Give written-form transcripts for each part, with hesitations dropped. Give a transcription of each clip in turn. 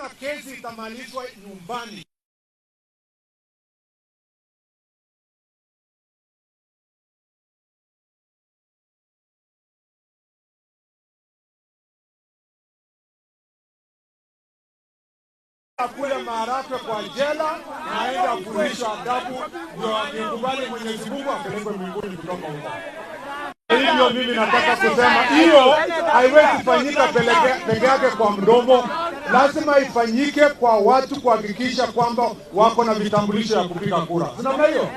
Hakuna kesi itamalizwa nyumbani. Akule maharagwe kwa jela na aende afundishwe adabu, ndio akikubali Mwenyezi Mungu apelekwe mbinguni kutoka huko. Hivyo mimi nataka kusema hiyo haiwezi fanyika peke yake kwa mdomo, lazima ifanyike kwa watu kuhakikisha kwamba wako na vitambulisho ya kupiga kura. Si namna hiyo?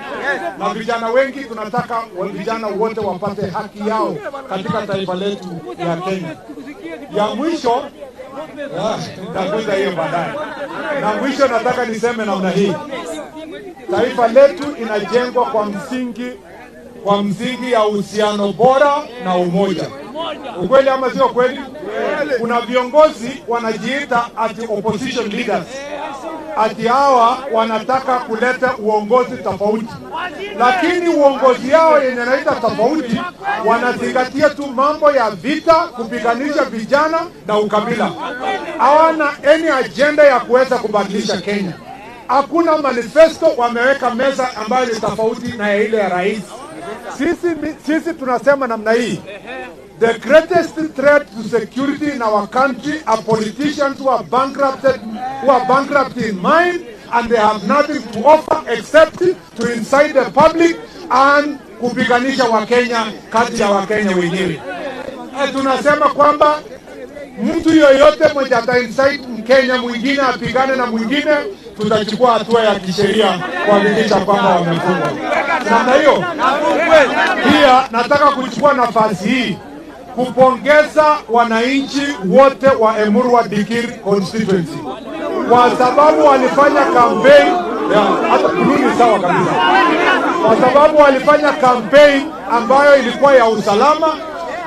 Na vijana wengi tunataka vijana wote wapate haki yao katika taifa letu ya Kenya. Ya mwisho nitakuja hiyo baadaye. Na mwisho nataka niseme namna hii. Taifa letu inajengwa kwa msingi ya uhusiano bora na umoja. Ukweli ama sio kweli? Kuna viongozi wanajiita ati opposition leaders. Ati hawa wanataka kuleta uongozi tofauti. Lakini uongozi yao yenye naita tofauti, wanazingatia tu mambo ya vita, kupiganisha vijana na ukabila. Hawana any agenda ya kuweza kubadilisha Kenya. Hakuna manifesto wameweka meza ambayo ni tofauti na ile ya rais. Sisi tunasema namna hii. The greatest threat to security in our country are politicians who are bankrupted, who are bankrupt in mind, and they have nothing to offer except to incite the public and kupiganisha Wakenya kati ya Wakenya wenyewe. Tunasema kwamba mtu yoyote mwenye ata incite Mkenya mwingine apigane na mwingine, tutachukua hatua ya kisheria kuhakikisha kwamba wamefungwa. Namna hiyo. Pia nataka kuchukua nafasi hii kupongeza wananchi wote wa Emurua Dikirr constituency kwa sababu walifanya campaign ya, hata kuluni sawa kabisa, kwa sababu walifanya campaign ambayo ilikuwa ya usalama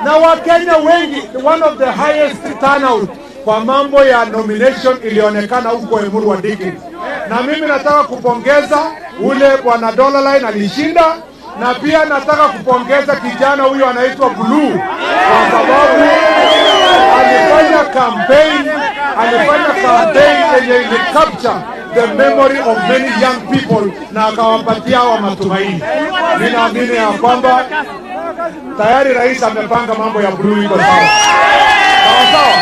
na Wakenya wengi, one of the highest turnout kwa mambo ya nomination ilionekana huko Emurua Dikirr. Na mimi nataka kupongeza ule bwana Dollarline alishinda, na pia nataka kupongeza kijana huyu anaitwa Blue kwa sababu alifanya campaign yenye ili capture the memory of many young people na akawapatia wa matumaini. Mimi naamini ya kwamba tayari rais amepanga mambo ya Blue iko sawa sawa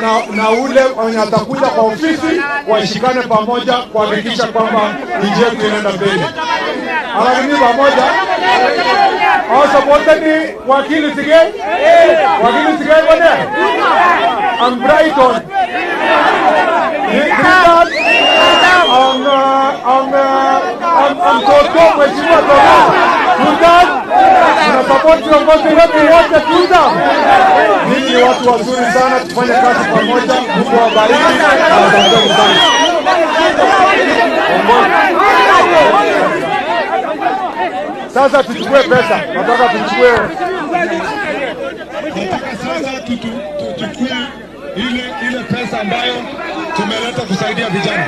sawa, na ule wenye atakuja kwa ofisi washikane pamoja kuhakikisha kwamba nchi yetu inaenda mbele. Lakini pamoja Osupporteni wakili Sigei, wakili Sigei bwana, I'm Brighton. Richard, I'm Toto, Mheshimiwa Toto. Tuta, tunasupport viongozi wetu wote tuta. Ninyi ni watu wazuri sana, tufanye kazi pamoja. Mungu awabariki na asanteni sana. Sasa tuchukue pesa, nataka tuchukue. Nataka sasa tuchukue ile pesa ambayo tumeleta kusaidia vijana.